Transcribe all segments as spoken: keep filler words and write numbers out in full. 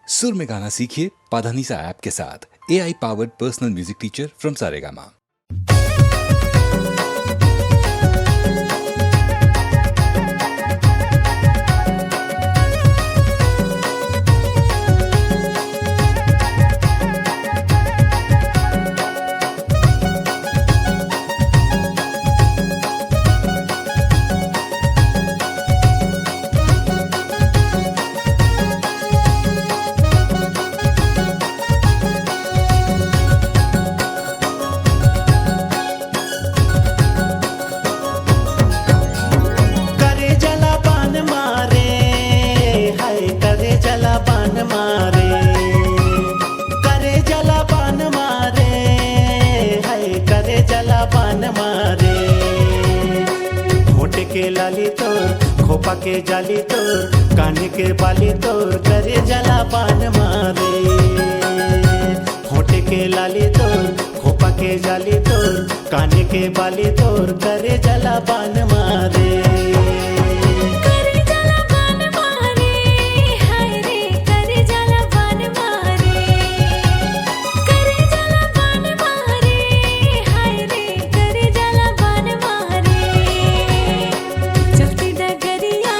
सुर में गाना सीखिए पाधानीसा ऐप के साथ। A I powered personal music teacher from Saregama. करे जला बान मारे, हाय करे जला बान मारे, करे जला बान मारे, हाय करे जला बान मारे। होठ के लाली तोर, खोपा के जाली तोर, कान के बाली तोर, करे जला बान मारे। होठ के लाली तोर, खोपा के जाली तोर, कान के बाली तोर, करे जला बान मारे। करे जला बान मारे, हाय रे, करे जला बान मारे। करे जला बान मारे, हाय रे, करे जला बान मारे। चलती डगरिया,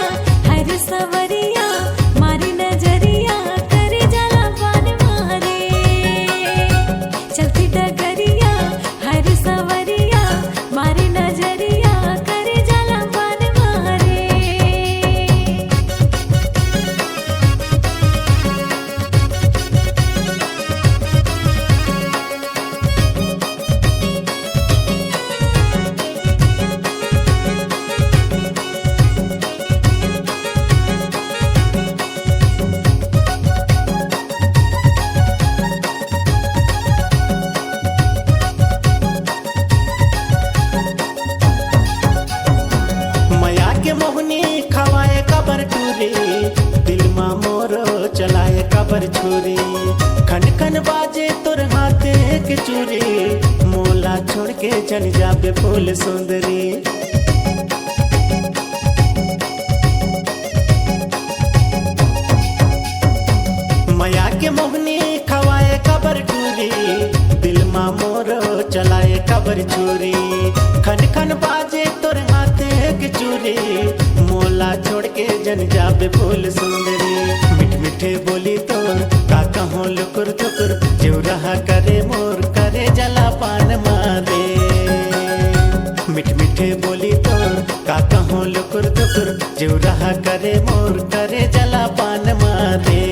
हर सवरिया, मारी नजरिया, करे जला बान मारे। चलती डगरिया, हर सवरिया, मारी नजरिया, करे जला बान मारे। मया के मोहनी खवाए काबर टूरी, दिल मा मोरो चलाए काबर छुरी। खन खन बाजे तोर हाथ के चूरी, मोला छोड़ के चल जाबे फूल सुंदरी। मया के मोहनी खवाए काबर टूरी, दिल मा मोरो चलाए काबर छुरी। खन खन बाजे तोर हाथ के चूरी, मोला छोड़ के जन जाबे फूल सुंदरी। मिठ मिठे बोली तोर, का कहूँ लुकुर धुकुर, जेवरा करे मोर, करे जला बान मारे। मिठ मिठे बोली तोर, का कहूँ लुकुर धुकुर, जेवरा करे मोर, करे जला बान मारे।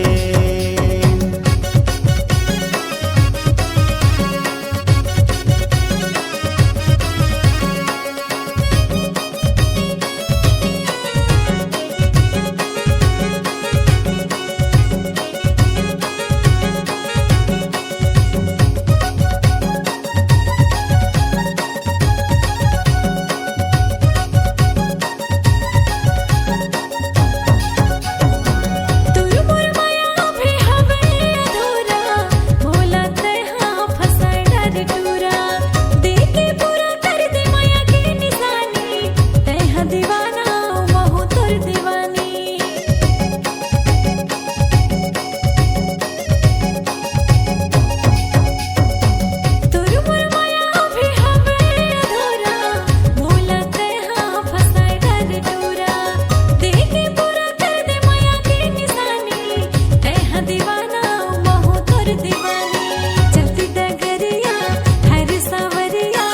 तोर मोर माया भी हवे अधूरा, मोला तैहा फसाए डर टूरा। देके पूरा कर दे माया के निशानी, तैहा दीवाना, महू तोर दीवानी। तोर मोर माया भी हवे अधूरा, मोला तैहा फसाए डर टूरा। देके पूरा कर दे माया के निशानी, तैहा दीवाना, महू तोर दीवानी। चलती डगरिया, हर सावरिया,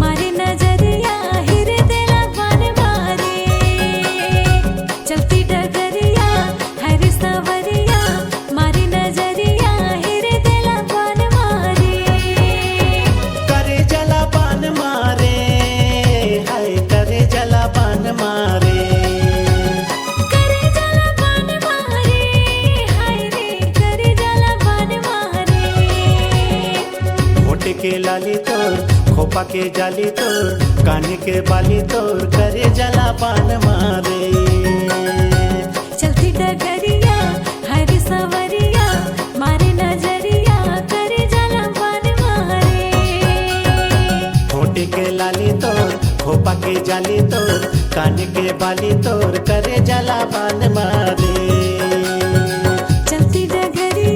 मारे नजरिया, हिरे देला बान मारे। चलती डगरिया, हर सावरिया, मारी नजरिया, हिरे देला बान मारे। करे जला बान मारे, हाय करे जला बान मारे। करे जला बान मारे, हाय रे, करे जला बान मारे। होठ के लाली तोर, खोपा के जाली तोर, कान के बाली तोर, करे जला बान मारे। चलती डगरिया, हर सवरिया, मारे नजरिया, करे जला बान मारे। होठ के लाली तोर, खोपा के जाली तोर, कान के बाली तोर, करे जला बान मारे। चलती डगरिया,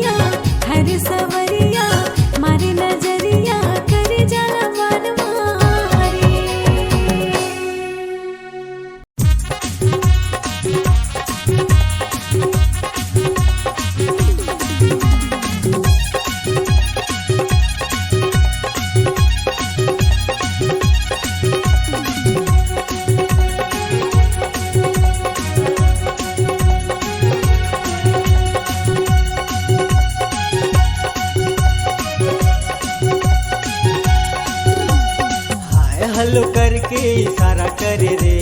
के इशारा करे रे,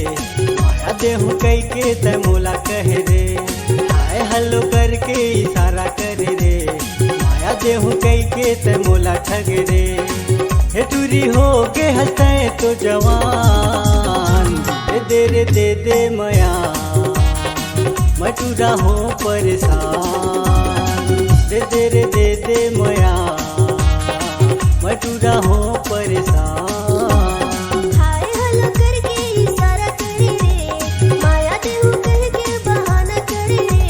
माया देहूं कई के तै मोला कहे रे। हाय हेलो करके इशारा करे रे, माया देहूं कई के तै मोला ठगे रे। हे टूरी हो गे हस तै तो जवान, दे दे रे दे दे मया, मैं टूरा हों परेशान। दे दे रे दे दे मया, मैं टूरा हों परेशान। हाय हेलो करके इशारा करे रे, माया देहूं कह के बहाना करे रे।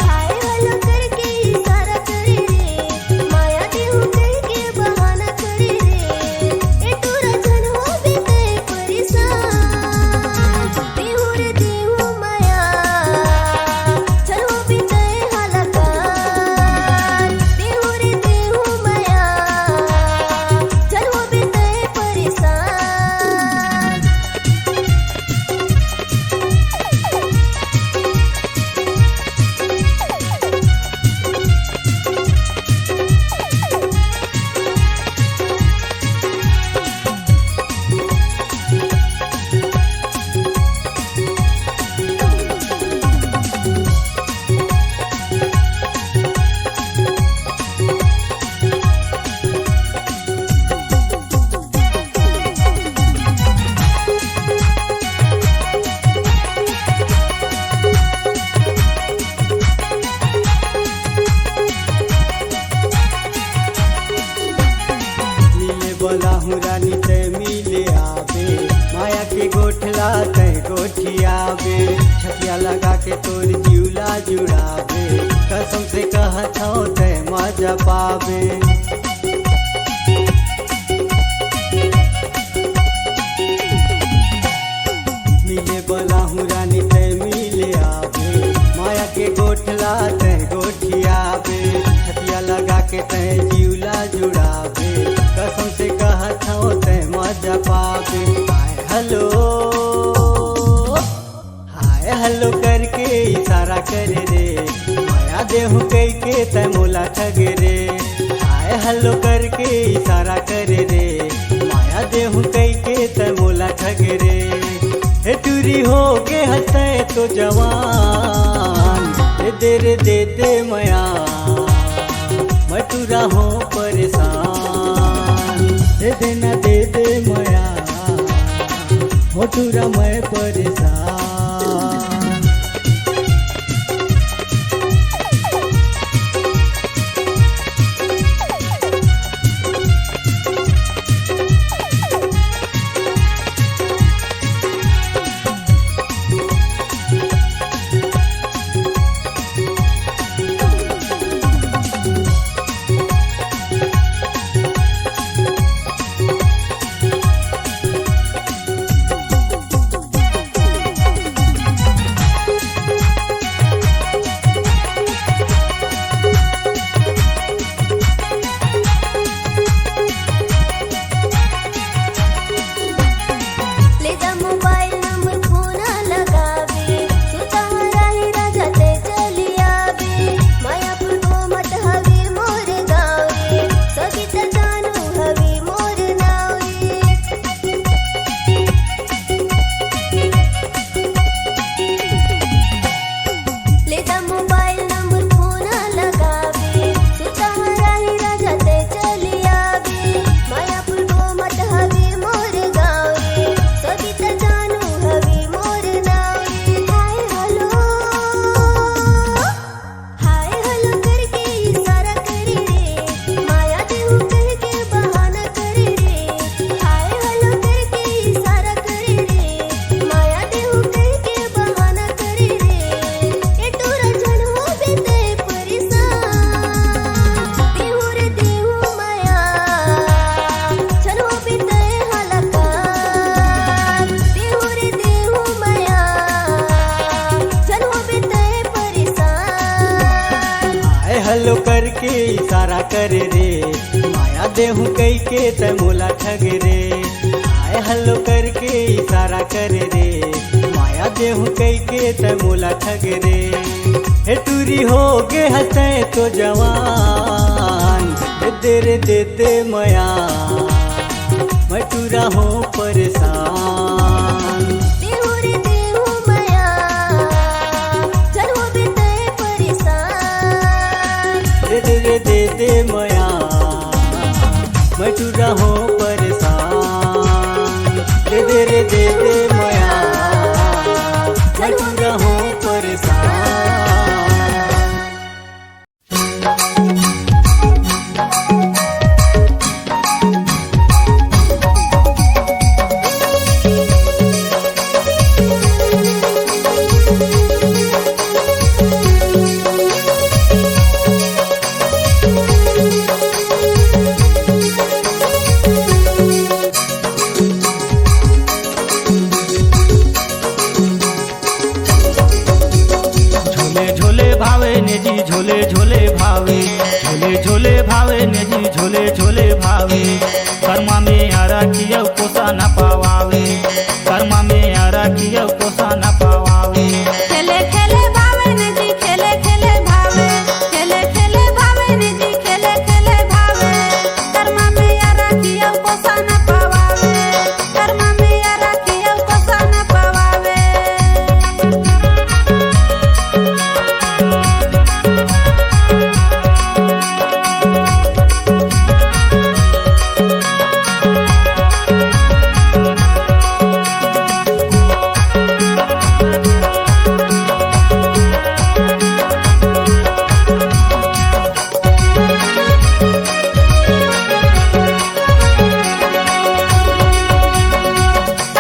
हाय हेलो करके इशारा करे रे, माया देहूं कह के बहाना करे रे। ए टूरा झन होबे तै परेशान। देहूं रे देहूं मया, झन होबे तै हलाकान। देहूं रे देहूं मया, झन होबे तै परेशान। मिले बोलाहूं रानी तै मिले आबे, माया के गोठला तै गोठियाबे। छतिया लगा के तोर जिउला जुड़ाबे, कसम से कहत हौं तै मजा पाबे। मिले बोलाहूं रानी तै मिले आबे, माया के गोठला तै गोठियाबे। छतिया लगा के तै जिउला जुड़ाबे, कसम से कहत हौं तै मजा पाबे। हाय हेलो, हाय हेलो करके इशारा करे रे, माया देहूं कई के तै मोला ठगे रे। हाय हेलो करके इशारा करे रे, माया देहूं कई के तै मोला ठगे रे। हे टूरी हो गे हस तै तो जवान, दे दे रे दे दे मया, मैं टूरा हों परेशान। दे दे ना दे दे मया, हो टूरा मैं परेशान। ले जा मोबाइल नंबर फोन लगाबे, सुता राही राजा ते चली आबे। मायापुर को मत हवे मोर गाँव रे, सबिता जानू हवे मोर नाव रे। ले जा मोबाइल नंबर फोन लगाबे, सुता राही राजा ते चली आबे। मायापुर को मत हवे मोर गाँव रे, सबिता जानू हवे मोर नाव रे। हाय हेलो, हाय हेलो करके इशारा करे रे, माया देहूं कह के बहाना करे रे। हाय हेलो करके इशारा करे रे, माया देहूं कह के बहाना करे रे। ए टूरा झन होबे तै परेशान। देहूं रे देहूं मया, झन होबे तै हलाकान। देहूं रे देहूं मया, झन होबे तै परेशान। हाय हेलो करके इशारा करे रे, माया देहूं कई के तै मोला ठगे रे। हाय हेलो करके इशारा करे रे, माया देहूं कई के तै मोला ठगे रे। हे टूरी हो गे हस तै तो जवान, दे दे रे दे दे मया, मैं टूरा हों परेशान। देहू रे देहू मया, जर होबे तैं परेशान। दे दे रे दे दे मया, मैं टूरा हों परेशान। दे दे रे दे दे मया, मैं टूरा हों परेशान। झोले झोले भावे ने जी, झोले झोले भावे, झोले झोले भावे ने जी, झोले झोले भावे। करमा में आरा कियो कोसा न पवावे, करमा में आरा कियो कोसा न पवावे। खेले खेले भावे ने जी, खेले खेले भावे, खेले खेले भावे ने जी, खेले खेले भावे। करमा में आरा कियो कोसा न पवावे। करमा में आरा कियो कोसा न पवावे।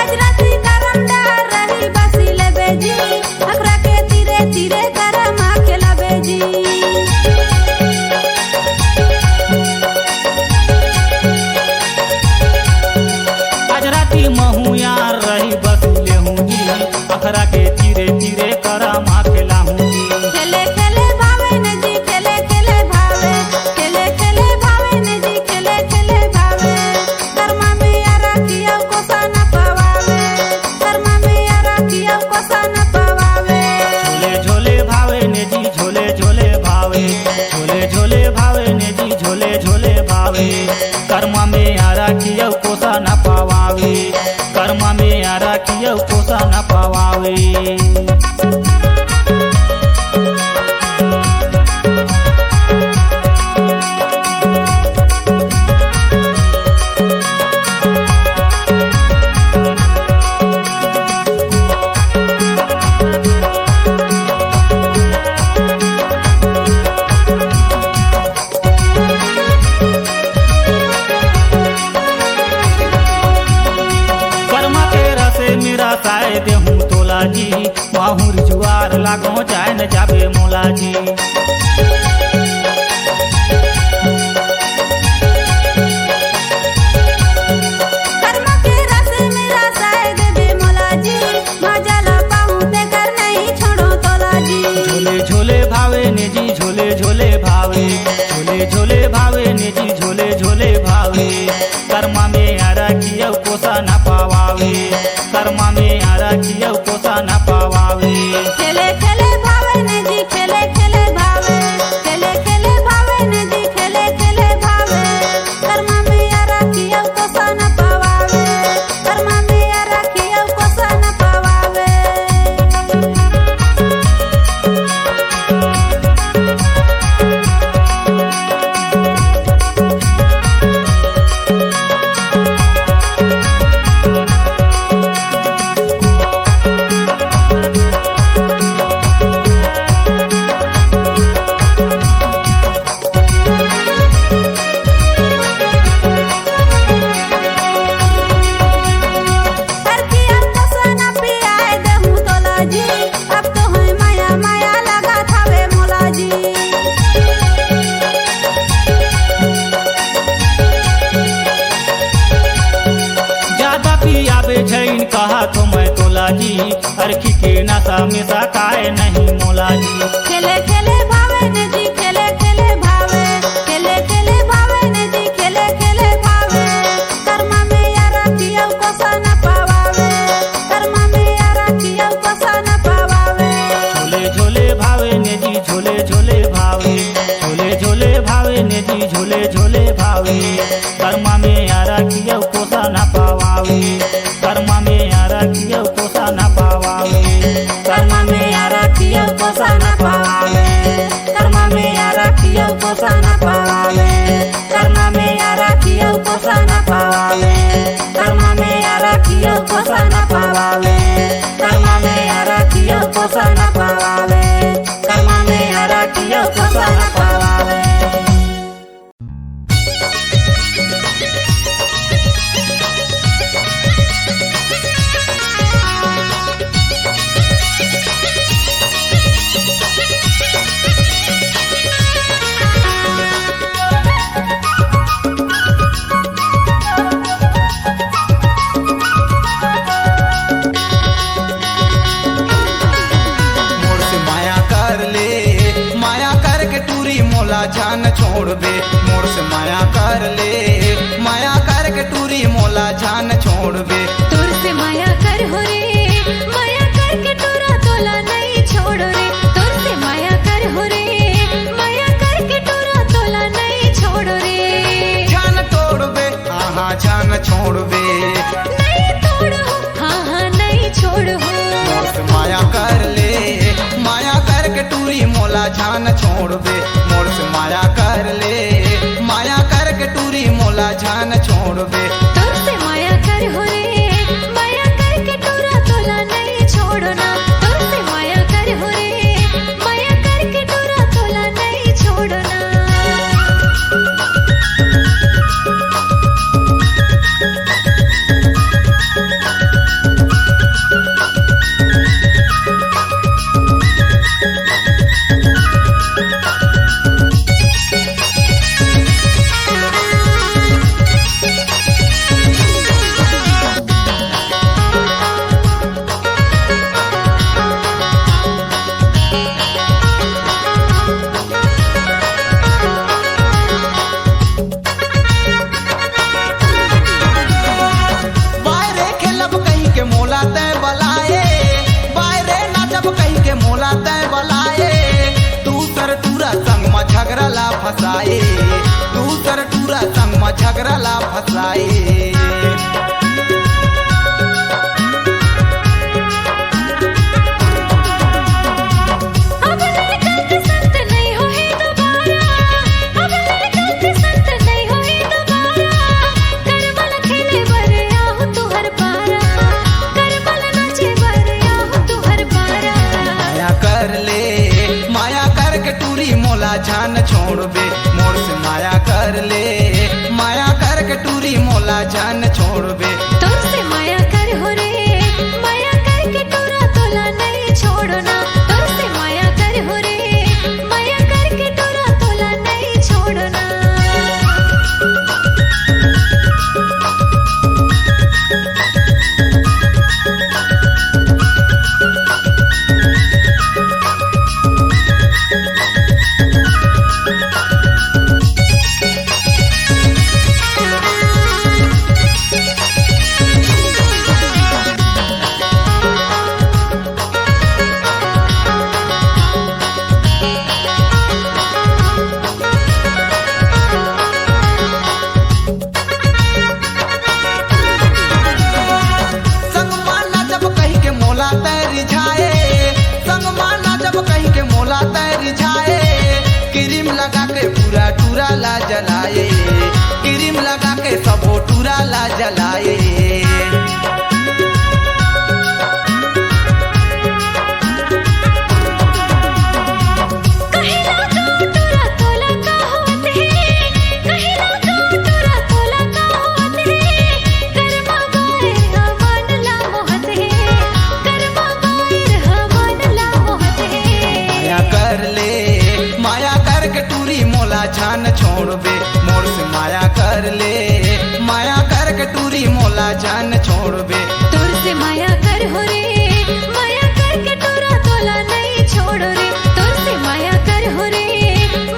आज राती करम डहर रही बसी लेबे जी, अखरा के तीरे तीरे करम आके लबे जी। आज राती महू यार रही बसी लेहूं जी, अखरा के तीरे तीरे करम आके लाहूं जी। खेले खेले भावे ने जी, खेले खेले भावे, खेले खेले भावे ने जी, खेले खेले भावे। करमा में आरा कियो कोसा न पवावे, करमा में आरा कियो कोसा न पवावे। झोले झोले भावे ने जी, झोले झोले भावे, झोले झोले भावे ने जी, झोले झोले भावे। करमा में आरा कियो कोसा न पवावे, करमा में आरा कियो कोसा न पवावे। करमा के रसे मेरा साय देहूं तोला जी, माहुर जुआर लागो जाय न जाबे मोला जी। करमा के रसे मेरा साय देबे मोला जी, मजा ला पाहूं तेकर नहीं छोड़ो तोला जी। झोले झोले भावे ने जी, झोले झोले भावे, झोले झोले भावे ने जी, झोले झोले भावे। करमा में आरा कियो कोसा न पवावे, करमा में आरा कियो कोसा न पवावे। खेले खेले भावे ने जी, खेले खेले भावे, खेले खेले भावे ने जी, खेले खेले भावे। करमा में आरा कियो कोसा न पवावे, करमा में आरा कियो कोसा न पवावे। अरखिया कोसा न पियाए देहूं तोला जी, अब तो है माया माया लगा थावे मोला जी। ज्यादा पियाबे झइन कहा तो मैं तोला जी, अरखी के नशा में सताए नहीं मोला जी। खेले खेले भावे ने जी, खेले खेले भावे, खेले खेले भावे ने जी, खेले खेले भावे। करमा में आरा कियो कोसा न पवावे, करमा में आरा कियो कोसा न पवावे। झोले झोले भावे ने जी, झोले झोले भावे, झोले झोले भावे ने जी, झोले झोले भावे। करमा में आरा कियो कोसा न पोसा न पावावे, कर्मा में आरा कियो पोसा न पावावे, कर्मा में आरा कियो पोसा न पावावे, कर्मा में आरा कियो पोसा न पावावे, कर्मा में आरा कियो पोसा न पावावे। मोर से माया कर ले, माया करके टूरी मोला झन छोड़बे। मोर से माया कर ले, माया करके टूरी मोला झन छोड़बे। तोर से माया कर हो रे, माया करके टूरा तोला नहीं छोड़ो रे। तोर से माया कर हो रे, माया करके टूरा तोला नहीं छोड़ो रे। झन तोड़बे, हाँ हाँ झन छोड़बे। नहीं तोड़ो, हाँ हाँ नहीं छोड़ो। मोर से माया कर ले, माया करके टूरी मोला झन छोड़बे। मोर से माया कर ले, माया करके टूरी मोला झन छोड़बे। तोर से माया कर हो रे, माया करके टूरा तोला नहीं छोड़ो ना। तोर से माया कर हो रे, माया करके टूरा तोला नहीं छोड़ो ना। बाय रे खेलब कहि के मोला तैं बलाए, बाय रे नाचब कहि के मोला तैं बलाए। दूसर टूरा संग म झगरा ला फसाए, दूसर टूरा संग म झगरा ला फसाए। अब ले गलती संत नहीं होही दोबारा, अब ले गलती संत नहीं होही दोबारा। करमल खेले बर आहू तुहर पारा, करमल नाचे बर आहू तुहर पारा। माया कर ले, माया करके टूरी मोला झन छोड़बे। मोर से माया कर ले, माया करके टूरी मोला झन छोड़बे। तोर से माया कर हो रे, माया करके टूरा तोला नहीं छोड़ो ना। तोर से माया कर हो रे, माया करके टूरा तोला नहीं छोड़ो ना। संगमा नाचब कहि के मोला तैं रिझाए, संगमा नाचब कहि के मोला तैं रिझाए। क्रीम लगा के पूरा टूरा ला जलाए, क्रीम लगा के सबो टूरा ला जलाए। कहिला गाँव टूरा तोला का होत हे, कहिला गाँव टूरा तोला का होत हे। करमा बायर ह मन ला मोहत हे, करमा बायर ह मन ला मोहत हे। माया कर ले, माया करके टूरी मोला झन छोड़बे। मोर से माया कर ले, माया करके टूरी मोला झन छोड़बे। तोर से माया कर हो रे, माया करके टूरा तोला नहीं छोड़ो रे। तोर से माया कर हो रे,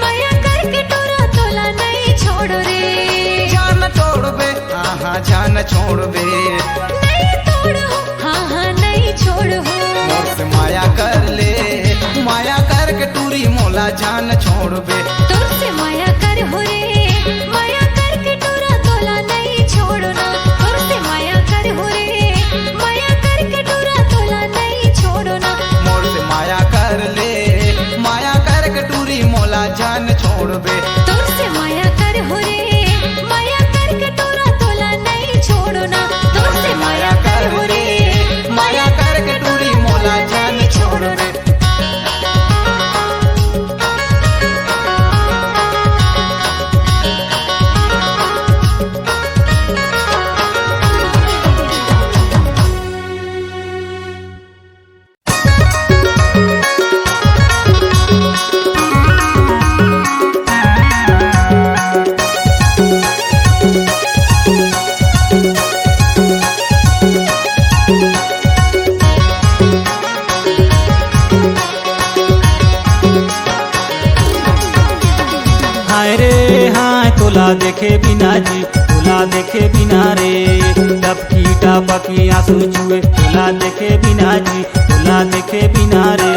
माया करके टूरा तोला नहीं छोड़ो रे। झन तोड़बे, हाँ हाँ झन छोड़बे। नहीं तोड़ो, हाँ हाँ नहीं छोड़ो। मोर से माया कर ले, माया करके टूरी मोला झन छोड़बे। तोर से माया कर हो रे, माया करके टूरा तोला नहीं छोड़ो ना। तोर से माया कर हो रे, माया करके टूरा तोला नहीं छोड़ो ना। मोर से माया कर ले, माया करके टूरी मोला झन छोड़बे। आय रे हाय तोला देखे बिना जी, तोला देखे बिना रे, टपकी टपकी आंसू चुए तोला देखे बिना जी, तोला देखे बिना रे।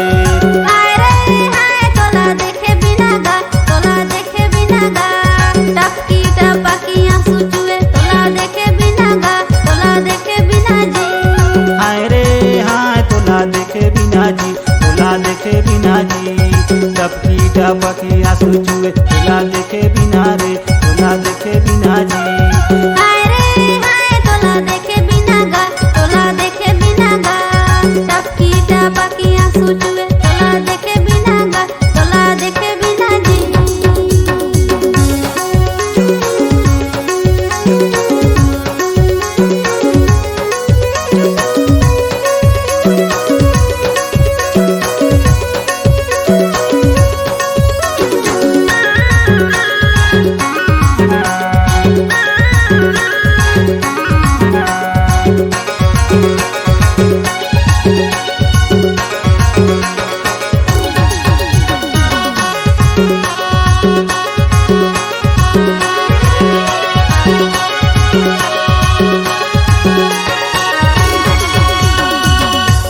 हाय रे हाय तोला देखे बिना गा, तोला देखे बिना गा, टपकी टपकी आंसू चुए तोला देखे बिना गा, तोला देखे बिना जी। हाय रे हाय तोला देखे बिना जी, तोला देखे बिना जी, टपकी टपकी आंसू चुए तोला देखे बिना रे, तोला देखे बिना जी। हाय रे हाय तोला देखे बिना गा, तोला देखे बिना गा, टपकी टपकी आंसू चुए तोला देखे बिना गा, तोला देखे बिना जी।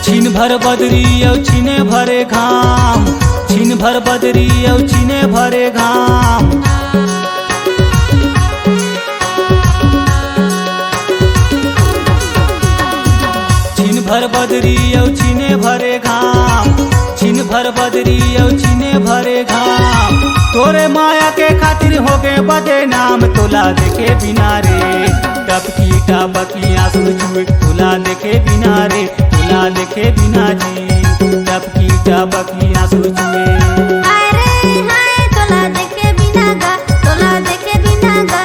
छिन भर बदरी अउ छिने भरे घाम, छिन भर बदरी अउ छिने भरे घाम। छिन भर बदरी अउ छिने भरे घाम, छिन भर बदरी अउ छिने भरे घाम। तोरे माया के खातिर होगे बदनाम, तोला देखे बिना रे, टपकी टपकी आंसू चुए तोला देखे बिना रे, तोला देखे बिना जी, टपकी टपकी आंसू चुए। हाय रे हाय तोला देखे बिना गा, तोला देखे बिना गा,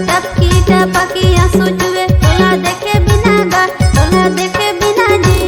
टपकी टपकी आंसू चुए तोला देखे बिना गा, तोला देखे बिना जी।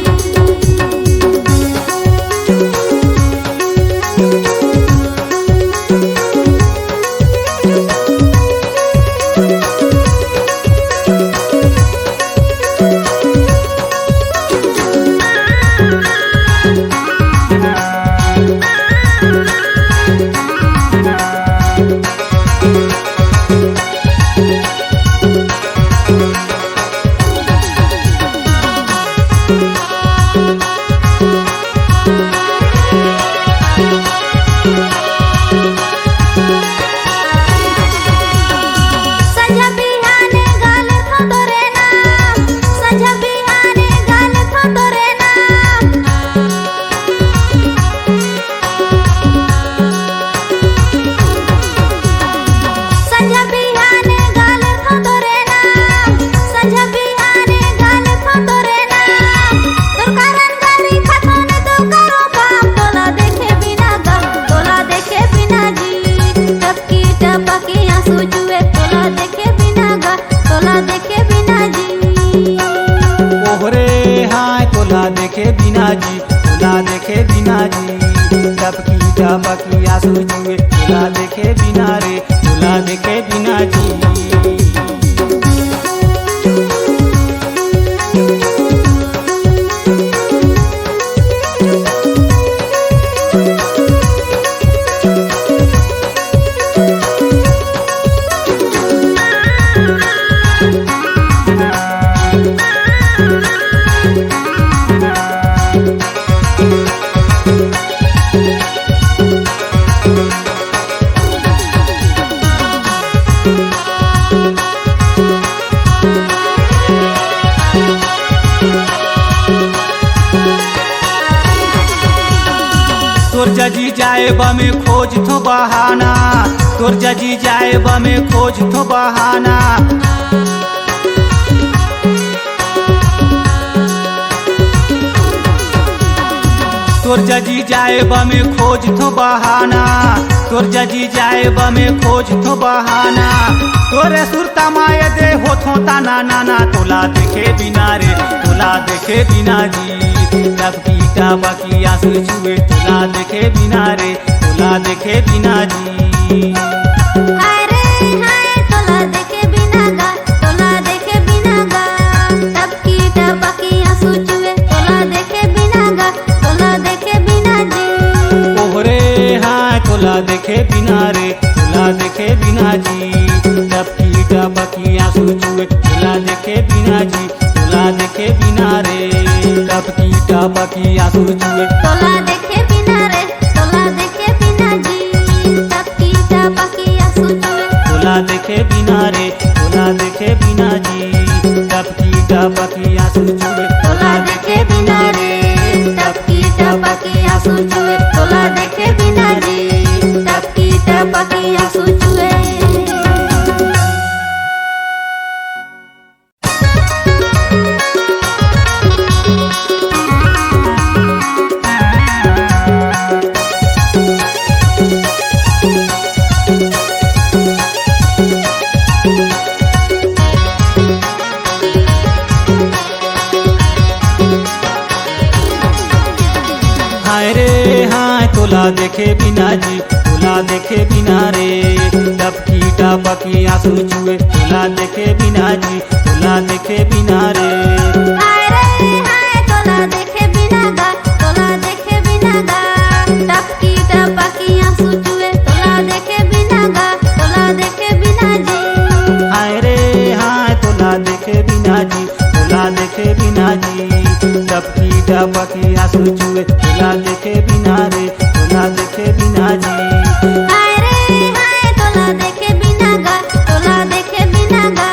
संझा बिहाने गाले थों तोरे नाम, संझा बिहाने गाले थों तोरे नाम। संझा बिहाने गाले थों तोरे नाम, संझा बिहाने गाले थों तोरे नाम। तोर कारण गारी खाथों ने तो करो काम, तोला देखे बिना गा, तोला देखे बिना जी। टपकी टपकी आंसू चुए, तोला देखे बिना गा, तोला देखे बिना जी। ओहरे हाय तोला देखे बिना जी, तोला देखे बिना जी, टपकी टपकी आंसू चुए, तोला देखे बिना रे, तोला देखे बिना जी। तोर जजी जाए बा में खोजथों बहाना, तोर जजी जाए बा में खोजथों बहाना। तोर जजी जाए बा में खोजथों बहाना, तोर जजी जाए बा में खोजथों बहाना। तोरे सुरता माये दे होथों ताना नाना, तोला देखे बिना रे, तोला देखे बिना जी। टपकी टपकी आंसू चुए, तोला देखे बिना रे, तोला देखे बिना जी। हाय रे हाय, तोला देखे बिना गा, तोला देखे बिना गा। टपकी टपकी आंसू चुए, तोला देखे बिना गा, तोला देखे बिना जी। ओहरे हाय, तोला देखे बिना रे, तोला देखे बिना जी, टपकी टपकी आंसू चुए, तोला देखे बिना जी, तोला देखे बिना रे। टपकी टपकी आंसू चुए, तोला देखे बिना रे, तोला देखे बिना जी, टपकी टपकी आंसू चुए, तोला देखे बिना रे, तोला देखे बिना जी, टपकी टपकी आंसू चुए, तोला देखे बिना रे, टपकी टपकी आंसू चुए, तोला देखे बिना जी, टपकी टपकी आंसू चुए। हाय रे हाय, तोला देखे बिना जी, तोला देखे बिना रे, टपकी टपकी आंसू चुए, तोला देखे बिना जी, तोला देखे बिना रे। हाय रे हाय, तोला देखे बिना गा, तोला देखे बिना गा, टपकी टपकी आंसू चुए, तोला देखे बिना गा, तोला देखे बिना जी। हाय रे हाय, तोला देखे बिना जी, तोला देखे बिना जी, टपकी टपकी आंसू चुए, तोला देखे बिना रे, तोला देखे बिना जी। हाय रे हाय, तोला देखे बिना गा, तोला देखे बिना गा,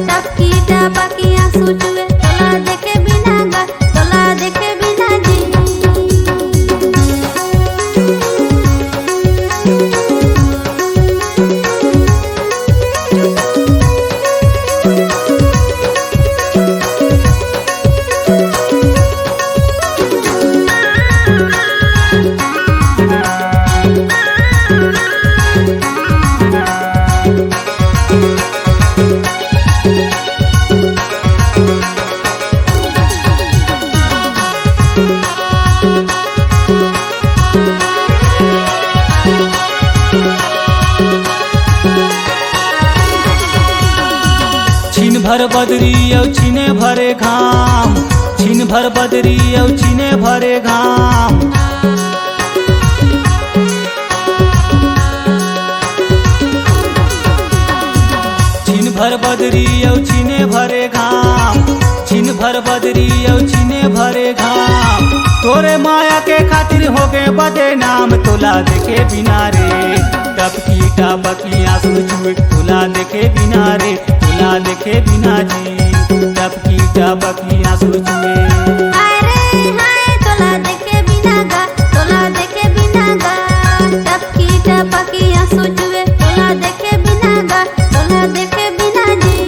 टपकी टपकी आंसू चुए, तोला देखे बिना गा, तोला देखे बिना जी। छिन भर बदरी अउ छिने भरे घाम, छिन भर बदरी अउ छिने भरे घाम। छिन भर बदरी अउ छिने भरे घाम, छिन भर बदरी अउ छिने भरे घाम। तोरे माया के खातिर होगे बदनाम, तोला देखे बिना रे, टपकी टपकी आंसू चुए, तोला देखे बिना रे, तोला देखे बिना जी, टपकी टपकी आंसू चुए। हाय रे हाय, तोला देखे बिना गा, तोला देखे बिना गा, टपकी टपकी आंसू चुए, तोला देखे बिना गा, तोला देखे बिना जी।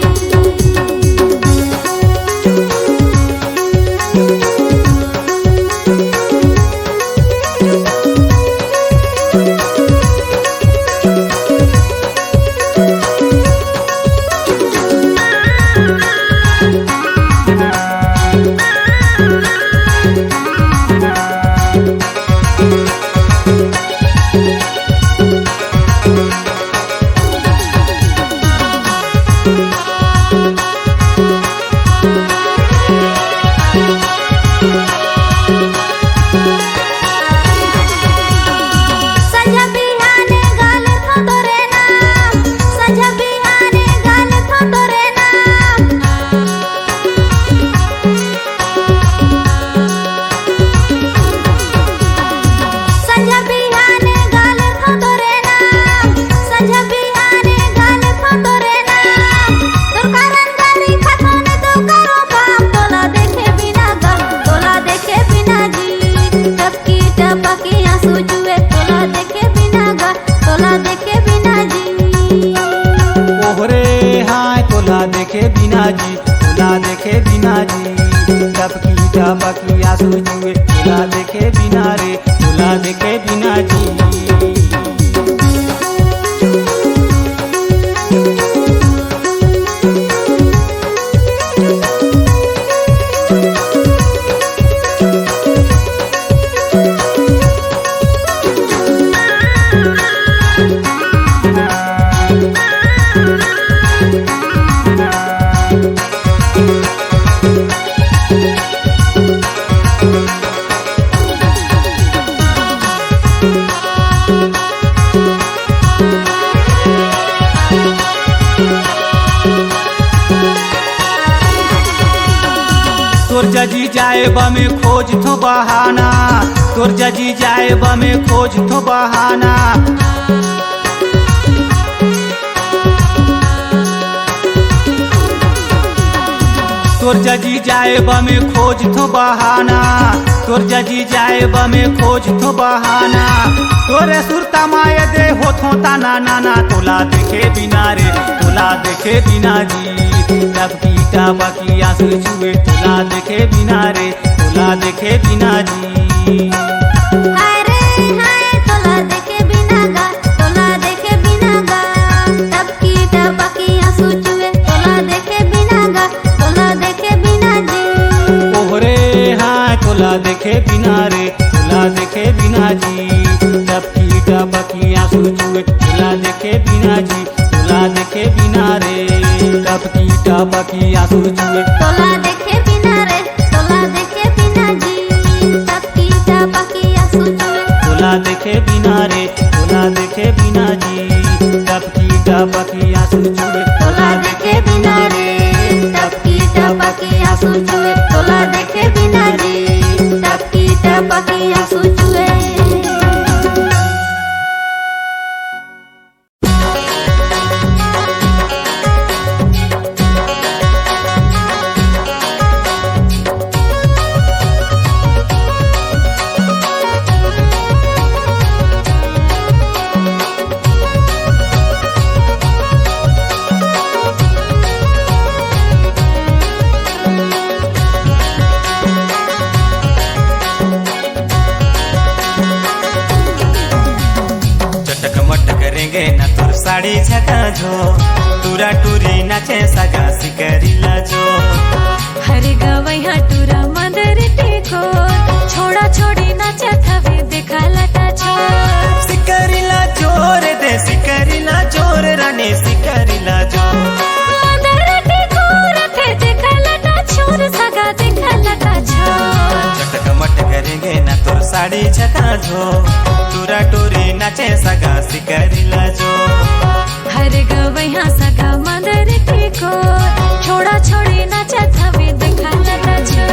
संझा बिहाने गाल थो तोरे नाम, संझा बिहाने गाल थो तोरे नाम। संझा बिहाने गाल थो तोरे नाम, संझा बिहाने गाल थो तोरे नाम। तोर कारण गारी खाथों ने तो करो काम, तोला देखे बिना गा, तोला देखे बिना जी। टपकी टपकी आंसू चुए, तोला देखे बिना गा, तोला देखे बिना जी। ओहरे हाय, तोला देखे बिना जी, तोला देखे बिना जी। टपकी टपकी आंसू चुए, तोला देखे बिना रे, तोला देखे बिना जी। जजी जाए बा में खोजथों बहाना, तोर जजी जाए बा में खोजथों बहाना। तोर जजी जाए बा में खोजथों बहाना, तोर जजी जाए बा में खोजथों बहाना। तोरे सुरता माय दे होथों ताना नाना, तोला देखे बिना रे, तोला देखे बिना जी। टपकी टपकी आंसू छुए, तोला देखे बिना रे, तोला देखे बिना जी। हाय रे हाय, तोला देखे बिना गा, तोला देखे बिना गा। टपकी टपकी आंसू छुए, तोला देखे बिना गा, तोला देखे बिना जी। ओहरे हाय, तोला देखे बिना रे, तोला देखे बिना जी। टपकी टपकी आंसू छुए, तोला देखे बिना जी, तोला देखे बिना रे। टपकी टपकी आंसू छुए, तोला देखे बिना रे, तोला देखे बिना जी। टपकी टपकी आंसू छुए, तोला देखे बिना रे, तोला देखे बिना जी। टपकी टपकी आंसू छुए, तोला देखे बिना रे। टपकी टपकी आंसू छुए, तोला देखे बिना जी। टपकी टपकी आंसू छुए। चटक मटक रेंगे ना तोर साड़ी झका झो, टूरा टूरी नाचे सगा सिकरी ला जो। हरे गवैया टूरा मदर टेको, छोड़ा छोड़ी नाचत हवे देखा लटा छोर। सिकरी ला जोर दे, सिकरी ला जोर रानी, सिकरी ला जोर। मदर टेको रथे देखा लटा छोर, सगा देखा लटा छोर। चटक मटक रेंगे ना तोर साड़ी झका झो, टूरा टूरी नाचे सगा सिकरी ला जो। हर गवैया सगा मदर टेको, छोड़ा छोड़ी नाचत हवे देखा लटा छोर।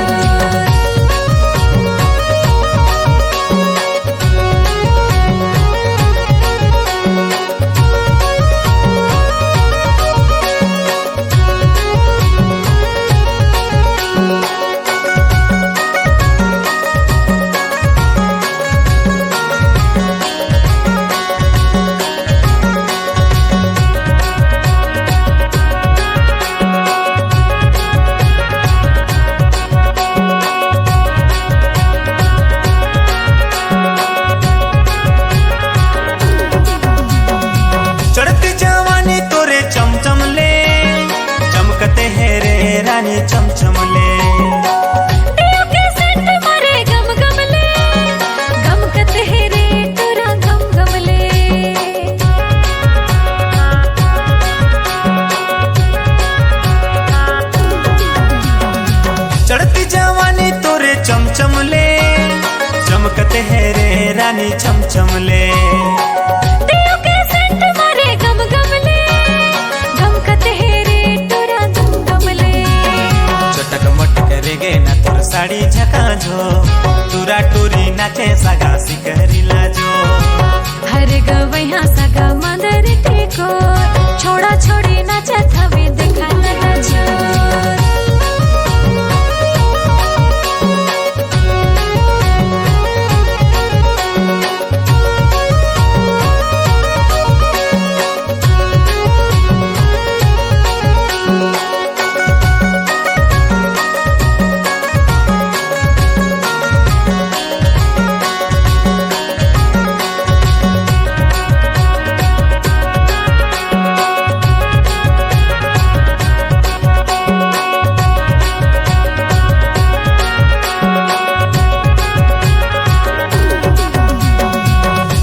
चढ़ती जवानी तोरे चमचम ले, चमकते है रे रानी चमचम ले। दिल के सेंट मारे गम गम ले, गमकते है रे तोरा गम गम ले। चढ़ती जवानी तोरे चमचम ले, चमकते है रे रानी चमचम ले। दिल के सेंट मारे गम गम ले, गमकते है रे तोरा गम गम ले। चटक मटक रेंगे ना तोर साड़ी झका झो, टूरा टूरी नाचे सगा सिकरी ला जो। हर गवैया सगा मदर टेको, छोड़ा छोड़ी नाचत हवे देखा लटा छोर।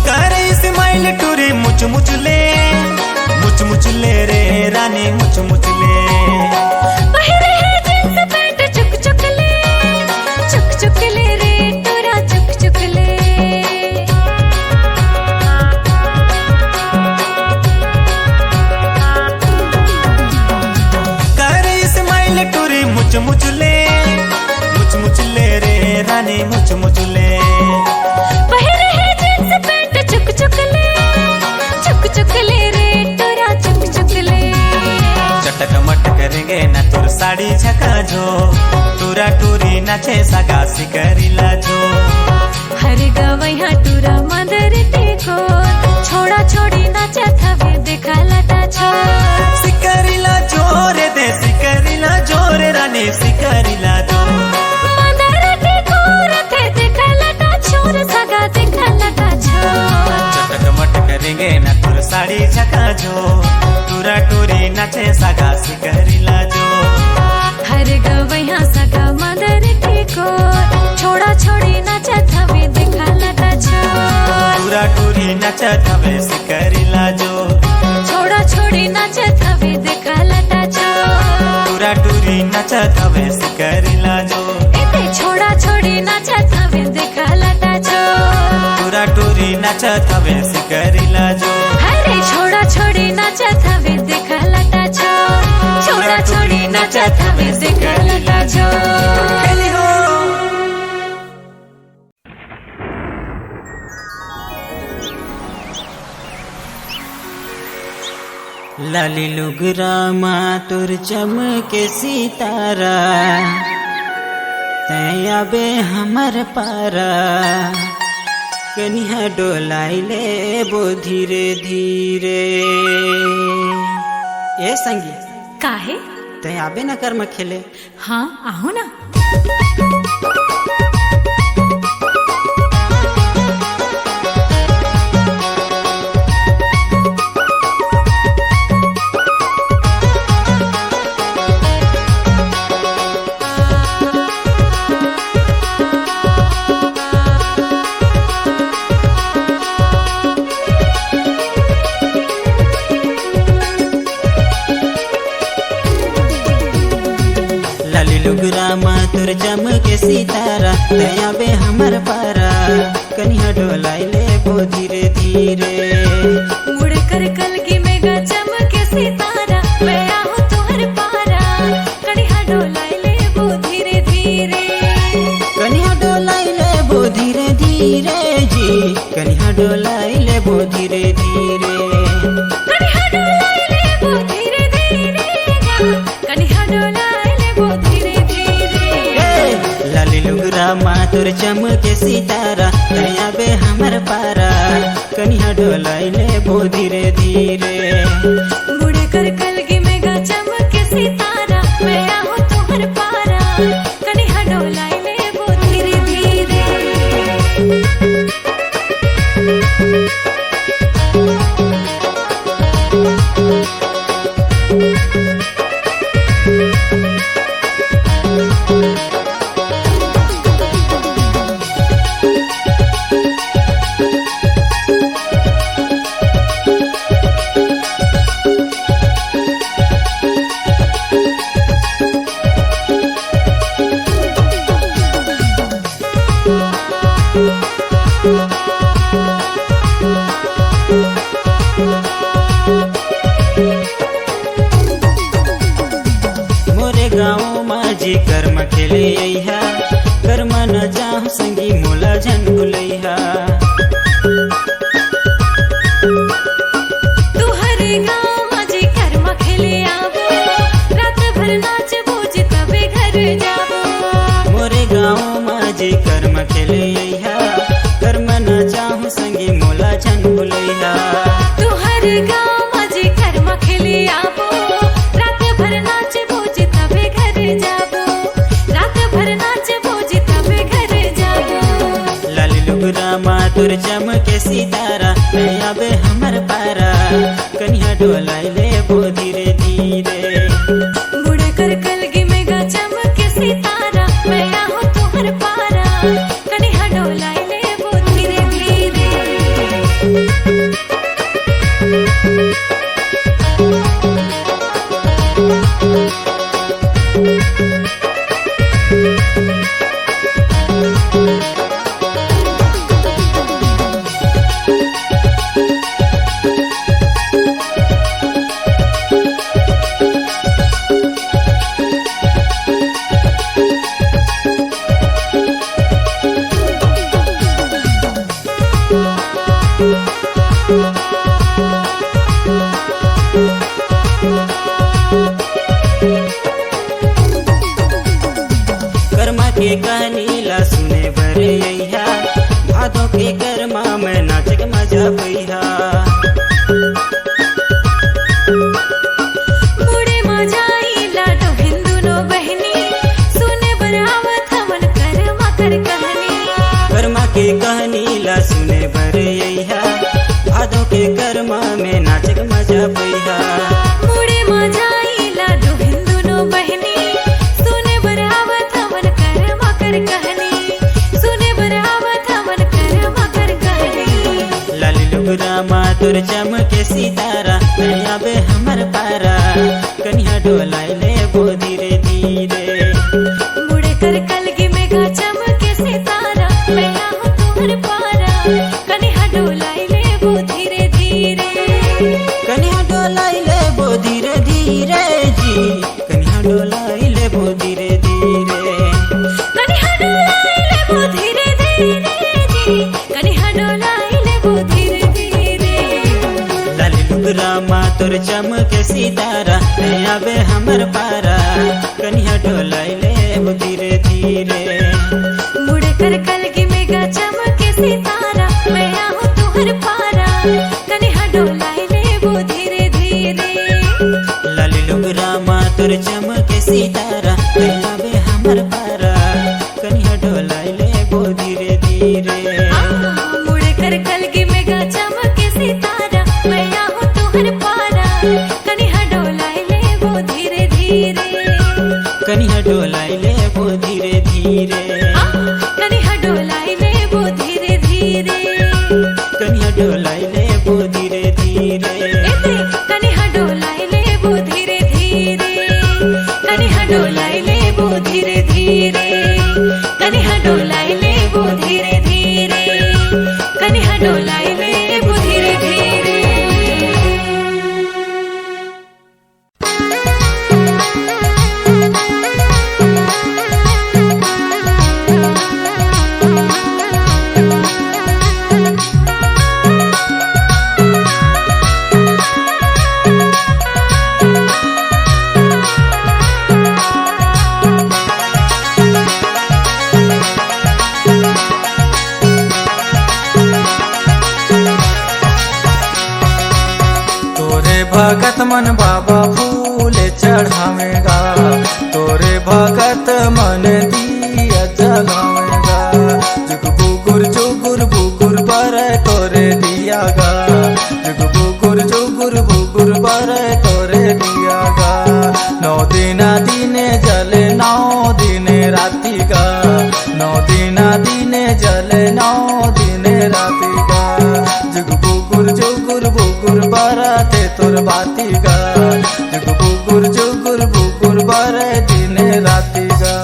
करे smile टूरी मुच मुच ले, मुच मुच ले रे रानी मुच मुच ले। पहिरे है jeans pant चुक चुक ले, चुक चुक ले रे टूरा चुक चुक ले। करे smile टूरी मुच मुच ले, मुच मुच मुच ले। पहिरे हे जींस पैंट चुक चुक ले, चुक चुक ले रे टुरा चुक चुक ले। चटक मटक रेंगे ना तोर साड़ी झका झो, टुरा टुरी नाचे सगा सिकरी ला जो। हर गवैया टुरा मदर टेको, छोड़ा छोड़ी नाचत हवे देखा लटा छो। सिकरी ला जोर दे, सिकरी ला जोर रानी सिकरी ला जो। मदर टेको रथे देखा लटा छोर सगा देखा लटा छो। चटक मटक रेंगे ना तोर साड़ी झका झो, टुरा टुरी नाचे सगा सिकरी ला जो। हर गवैया सगा मदर टेको, छोड़ा छोड़ी नाचत हवे देखा लटा छो। टुरा टुरी नाचत हवे सिकरी ला जो। छोड़ा छोड़ी नाचत हवे देखा लटा छो। टुरा टुरी नाचत हवे सिकरी ला जो। एते छोड़ा छोड़ी नाचत हवे देखा लटा छो। टुरा टुरी नाचत हवे सिकरी ला जो। अरे छोड़ा छोड़ी नाचत हवे देखा लटा छो। छोड़ा छोड़ी नाचत हवे देखा लटा छो। खेली हो। लाली लुगरा मा तोर चमके सितारा, तैं आबे हमर पारा, कनिहा डोलाई लेबो धीरे धीरे। ए संगी, काहे? तैं आबे न कर म खेले। हाँ, आहूँ ना। लाली लुगरा मा तोर चमके सितारा, तैं आबे हमर पारा, कनिहा डोलाई लेबो धीरे धीरे। मुड़ कर कलगी में गा चमके सितारा, मैं आहूँ तुहर पारा, कनिहा डोलाई लेबो धीरे धीरे। कनिहा डोलाई लेबो धीरे धीरे जी, कनिहा डोलाई लेबो धीरे धीरे। कनिहा डोलाई लेबो धीरे धीरे गा, कनिहा डोलाई लेबो धीरे धीरे। ए, लाली लुगरा मा तोर चमके सितारा, तैं आबे हमर पारा, कनिहा डोलाई लेबो धीरे धीरे। मुड़ कर कलगी में गा चमके सितारा, मैं आहूँ तुहर पारा, कनिहा डोलाई लेबो धीरे धीरे। मोरे गाँव मा जी कर म खेले अइहा, कर म न जाहूँ संगी मोला झन भुलइहा। तुहरे गाँव मा जी कर म खेले आबो, रात भर नाचबो जी तबे घर जाबो। मोरे गाँव मा जी कर म खेले अइहा, कर म न जाहूँ संगी मोला झन भुलइहा। तुहर गाँव मा जी कर म खेले आबो, रात भर नाचबो जी तबे घर जाबो। रात भर नाचबो जी तबे घर जाबो। लाली लुगरा मा तोर चमके सितारा, तैं आबे हमर पारा, कनिहा डोलाई लेबो धीरे धीरे। मुड़ कर कलगी में गा चमके सितारा, मैं आहूँ तुहर पारा, कनिहा डोलाई लेबो धीरे धीरे। मुड़े म जाई लाडो हिंदू नो बहिनी, सुने बर आवत हमन करमा कर कहनी, सुने बर आवत हमन करमा कर कहनी। लाली लुगरा मा तोर चमके सितारा, आबे हमर पारा, कनिहा डोलाई लेबो धीरे धीरे। मुड़े कर कलगी में गा चमके सितारा, मैं आहूँ तुहर पारा, कनिहा डोलाई लेबो धीरे धीरे। कनिहा डोलाई लेबो धीरे धीरे जी, कनिहा डोलाई लेबो धीरे धीरे। कनिहा डोलाई लेबो धीरे धीरे जी, कनिहा डोलाई लेबो धीरे धीरे। लाली लुगरा मा तोर चमके सितारा, आबे हमर पारा, कनिहा डोलाई लेबो धीरे धीरे। मुड़े कर कलगी में गा चमके सितारा, मैं आहूँ तुहर पारा, कनिहा डोलाई लेबो धीरे धीरे। लाली लुगरा मा तोर चमके सितारा, आबे हमर पारा, कनिहा डोलाई लेबो धीरे धीरे। आ, मुड़े कर कलगी में गा चमके सितारा, मैं आहूँ तुहर पारा, कनिहा डोलाई लेबो धीरे धीरे। कनिहा डोलाई लेबो धीरे धीरे। आ, कनिहा डोलाई लेबो धीरे धीरे। कनिहा डोलाई लेबो धीरे धीरे। ए दे, कनिहा डोलाई लेबो धीरे धीरे। कनिहा डोलाई लेबो धीरे धीरे। कनिहा डोलाई लेबो धीरे धीरे। कनिहा डोलाई लेबो धीरे धीरे। तोरे भगत मन बाबा फूल चढ़ावेगा, तोरे भगत मन दिया जलावेगा। जुग बुगुर जुगुर बुगुर बर तोरे दिया गा, जुग बुगुर जुगुर बुगुर बर तोरे दिया गा। नौ दिना दिने जले नौ दिने राती गा, नौ दिना दिने जले नौ दिने राती गा। जुग बुगुर जुगुर बुगुर बरथे तोर बाती गा, जुग बुगुर जुगुर बुगुर बरे दिने राती गा।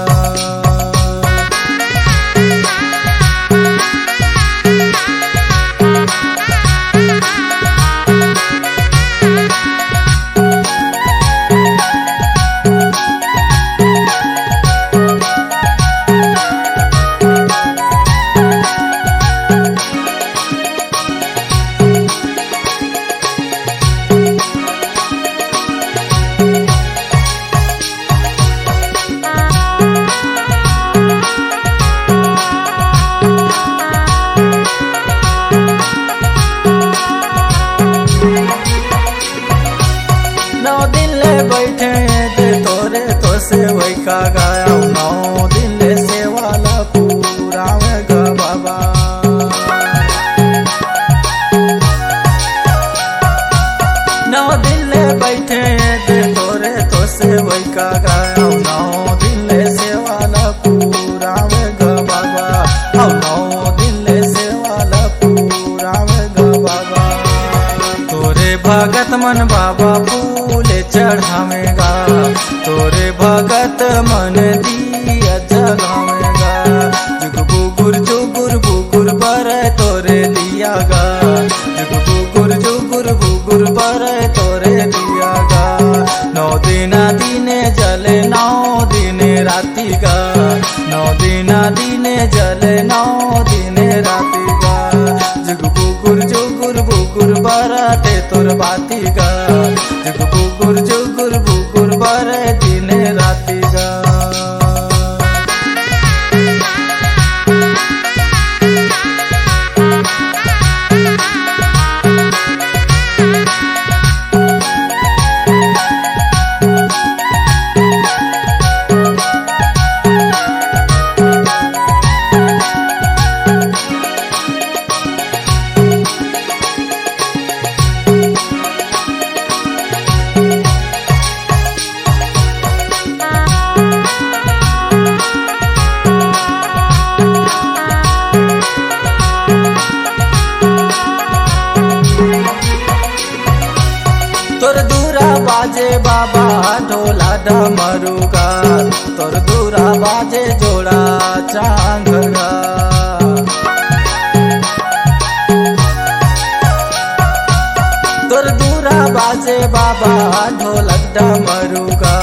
नौ दिन ले बैठे हे ते तोरे तो सेवई का गाया, नौ दिन ले सेवा ला पूरावे गा बाबा। नौ दिन ले बैठे हे ते तोरे तो सेवई का गाया, नौ दिन ले सेवा ला पूरावे गा बाबा, अउ नौ दिन ले सेवा ला पूरावे गा बाबा। तोरे भगत मन बाबा फूल चढ़ावेगा, तोरे भगत मन दिया जलावेगा। जुग बुगुर जुगुर बुगुर बरे तोरे दिया गा, जुग बुगुर जुगुर बुगुर बरे तोरे दिया गा। नौ दिना दिने जले नौ दिने राती गा, नौ दिना दिने जले नौ दिने राती गा। जुग बुगुर जुगुर बुगुर बरथे तोर बाती गा, जुग बुगुर जुगुर बुगुर बरे दिने राती गा। दूरा बाजे बाबा ढोला डमरू गा, तोर दूरा बाजे जोड़ा चांगर गा। तोर दूरा बाजे बाबा ढोलक डमरू गा,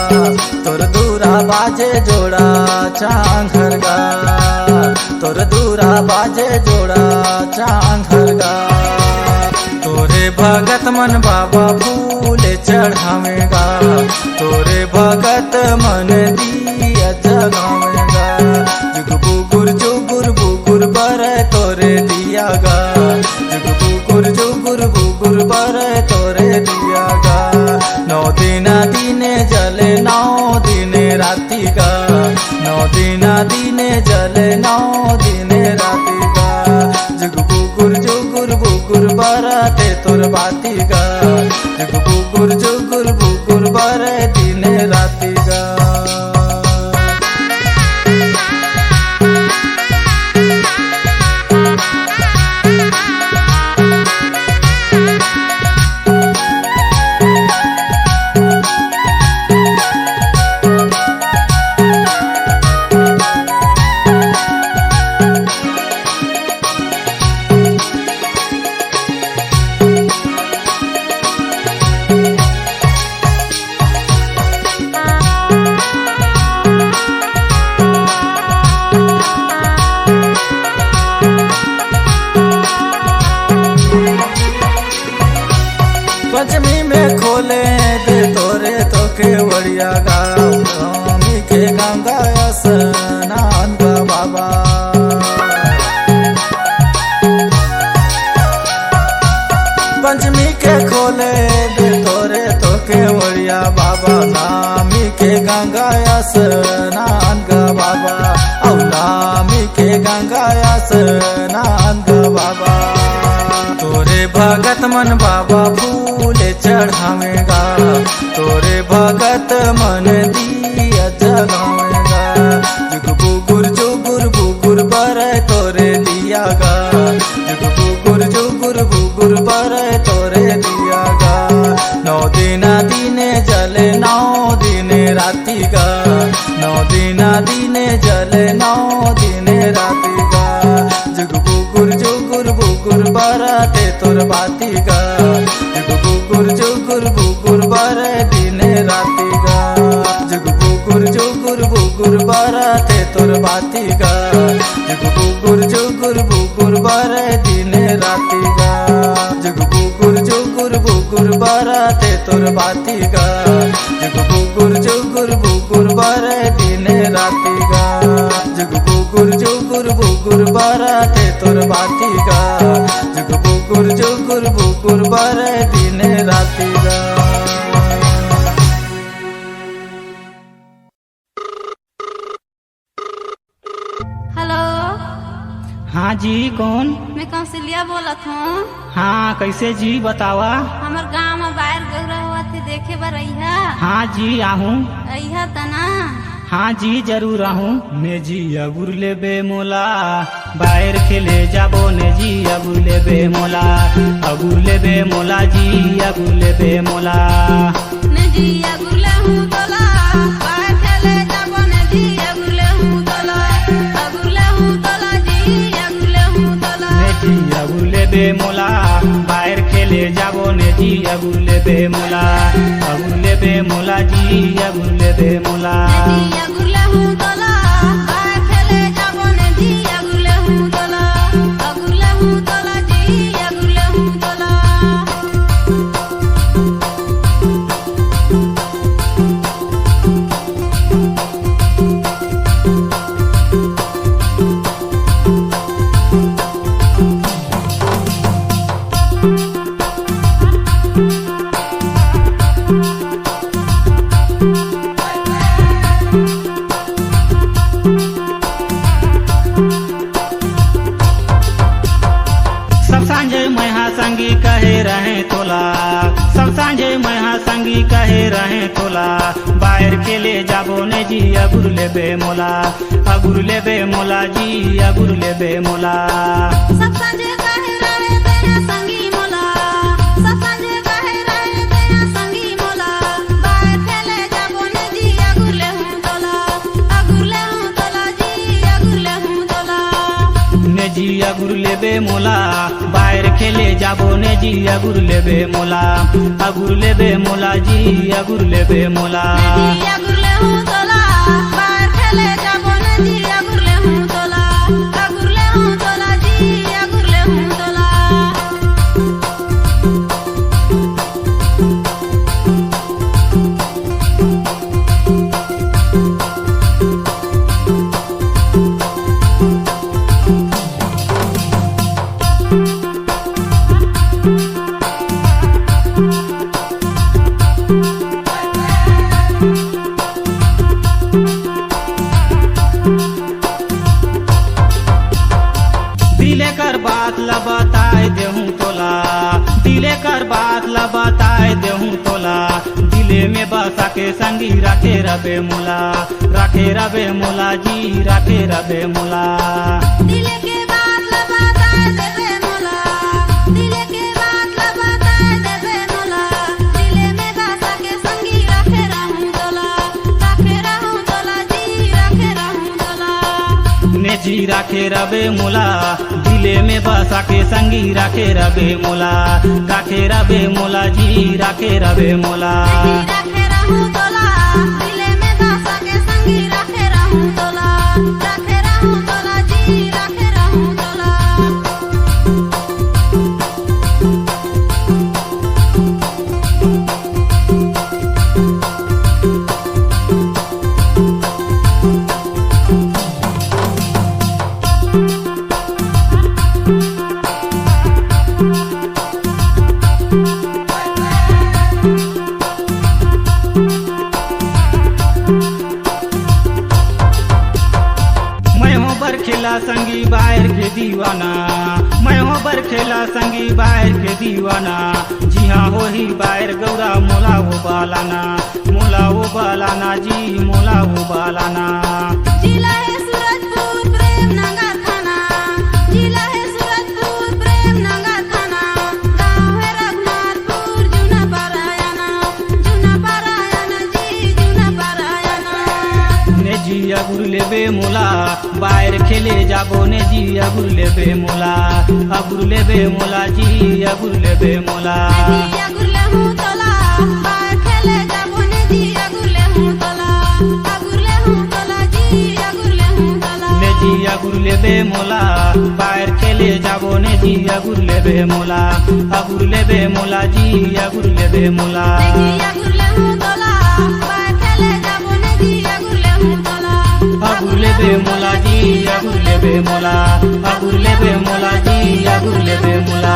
तोर दूरा बाजे जोड़ा चांगर गा, तोर दूरा बाजे जोड़ा चांगर गा। तोरे भगत मन बाबा फूल चढ़ावे गा, तोरे भगत मन दिया जगावे गा। जुग बुगुर जुगुर बुगुर बरे तोरे दिया गा, जुग बुगुर जुगुर बुगुर बरे तोरे दिया गा। नौ दिना दिने जले नौ दिने राती गा, नौ दिना दिने जले नौ दिने राती गा। जुग बुगुर जुगुर बुगुर बरते तोर बाती गा, जुग बुगुर जुगुर बुगुर बरे दिने राती गा। पंचमी में खोले दे तोरे तो केवड़िया गा, नवमी के गंगा स्नान गा बाबा। पंचमी के खोले दे तोरे तो केवड़िया बाबा, नवमी के गंगा स्नान गा बाबा, औ नवमी के गंगा स्नान गा बाबा। तोरे भगत मन बाबा फूल चढ़ावे गा, तोरे भगत मन दिया जगावे गा। जुग बुगुर जुगुर बुगुर बरे तोरे दिया गा, जुग बुगुर जुगुर बुगुर बरे तोरे दिया गा। नौ दिना दिने जले नौ दिने राती गा, नौ दिना दिने जले नौ दिने राती गा। जुग बुगुर जुगुर बुगुर बरते तोर बाती गा, जुग बुगुर जुगुर बुगुर बरे दिने राती गा। जुग बुगुर जुगुर बुगुर बरते तोर बाती गा, जुग बुगुर जुगुर बुगुर बरे दिने राती गा। जुग बुगुर जुगुर बुगुर बरते तोर बाती गा, जुग बुगुर जुगुर बुगुर बरे दिने राती गा। जुग बुगुर जुगुर बुगुर बरते तोर बाती गा, जुग बुगुर जुगुर बुगुर बरे दिने राती गा। हेलो। हाँ जी, कौन? मैं कौशल्या बोलत हूँ। हाँ, कैसे जी, बतावा। हमर गांव में बाहर गौरा होवत हे, देखे बर अइहा। हाँ जी, आहूँ। अइहा तना। हाँ जी, जरूर आहूँ। ने जी अगुर लेबे मोला, बाहर खेले जाबो ने जी अगुर लेबे मोला, अगुर लेबे मोला जी अगुर लेबे मोला। ने जी अगुर लेहूँ तोला, बाहर खेले जाबो ने जी अगुर लेहूँ तोला, अगुर लेहूँ तोला जी अगुर लेहूँ तोला। ने जी अगुर लेबे मोला, बाहर खेले जाबो ने जी अगुर लेबे मोला, अगुर लेबे मोला जी अगुर लेबे मोला। ने जी अगुर लेहूँ तोला, बाहर खेले जाबो ने जी अगुर लेहूँ तोला, अगुर लेहूँ तोला जी अगुर लेहूँ तोला। सब सांझे मैं हा संगी कहे रहे तोला, सब सांझे मैं हा संगी कहे रहे तोला, बाहर खेले जाबो ने जी अगुर लेबे मोला, अगुर लेबे मोला जी अगुर लेबे मोला। सब सांझे कहे रहे तेरा संगी मोला, सब सांझे कहे रहे तेरा संगी मोला। बे मोला, बाहर खेले जाबो ने जी, अगुर लेबे मोला, अगुर लेबे मोला जी, अगुर लेबे मोला। ने जी अगुर लेहूं तोला, बाहर खेले जाबो ने जी, अगुर लेहूं तोला, अगुर लेहूं तोला जी, अगुर लेहूं तोला। दिले कर बात ला बताए देहूं तोला, दिले कर बात ला बताए देहूं तोला। दिले में बसा के संगी राखे रबे मोला, राखे रबे मोला जी, राखे रबे मोला। दिले के बात ला बताए देबे मोला, दिले के बात ला बताए देबे मोला। दिले में बसा के संगी राखे रहूं तोला, राखे रहूं तोला जी, राखे रहूं तोला। ने जी राखे रबे मोला, दिले में बसा के संगी राखे रबे मोला, राखे रबे मोला जी, राखे रबे मोला। राखे रहूं तोला, दिले में बसा के संगी राखे रहूं तोला, राखे रहूं तोला जी, राखे रहूं तोला। मैं हो बरखेला संगी बाहर के दीवाना, मैं हो बरखेला संगी बाहर के दीवाना। जिहां होही बाहर गौरा मोला वो बालाना, मोला वो बालाना जी, मोला वो बालाना। जिला हे सूरजपुर प्रेम नगर थाना, जिला हे सूरजपुर प्रेम नगर थाना। गांव हे रघुनाथपुर जूना परायाना, जूना परायाना जी, जूना परायाना। ने जी अगुर लेबे मोला, बाहर खेले जाबो ने जी अगुर लेबे मोला, अगुर लेबे मोला जी, अगुर लेबे मोला। ने जी अगुर लेहूं तोला, बाहर खेले जाबो ने जी अगुर लेहूं तोला, अगुर लेहूं तोला जी, अगुर लेहूं तोला। ने जी अगुर लेबे मोला, बाहर खेले जाबो ने जी अगुर लेबे मोला, अगुर लेबे मोला जी, अगुर लेबे मोला। ने जी अगुर लेहूं तोला, बाहर खेले जाबो ने जी अगुर लेहूं तोला। अगुर लेबे मोला जी, अगुर लेबे मोला, अगुर लेबे मोला जी, अगुर लेबे मोला।